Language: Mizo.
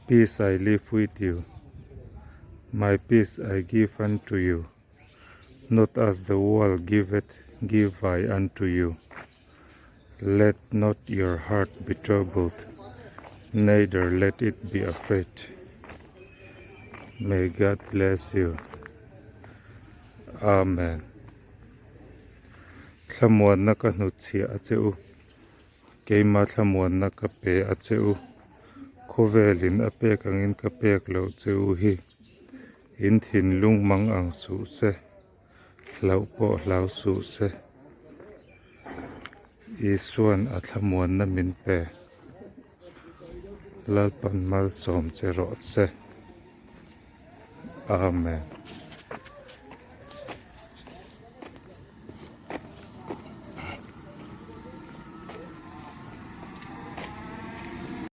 Peace I leave with you, my peace I give unto you, not as the world giveth give I unto you. Let not your heart be troubled, neither let it be afraid. May God bless you. Amen. Thlamuanna ka hnutchhiah a che u. Keima thlamuanna ka pe a che u. Khawvelin a pek angin ka pek loh che u hi. In thinlung mang ang suh se. Hlauh pawh hlau suh se. Isuan a thlamuanna min pe. Lalpan malsawm che rawh se. Amen.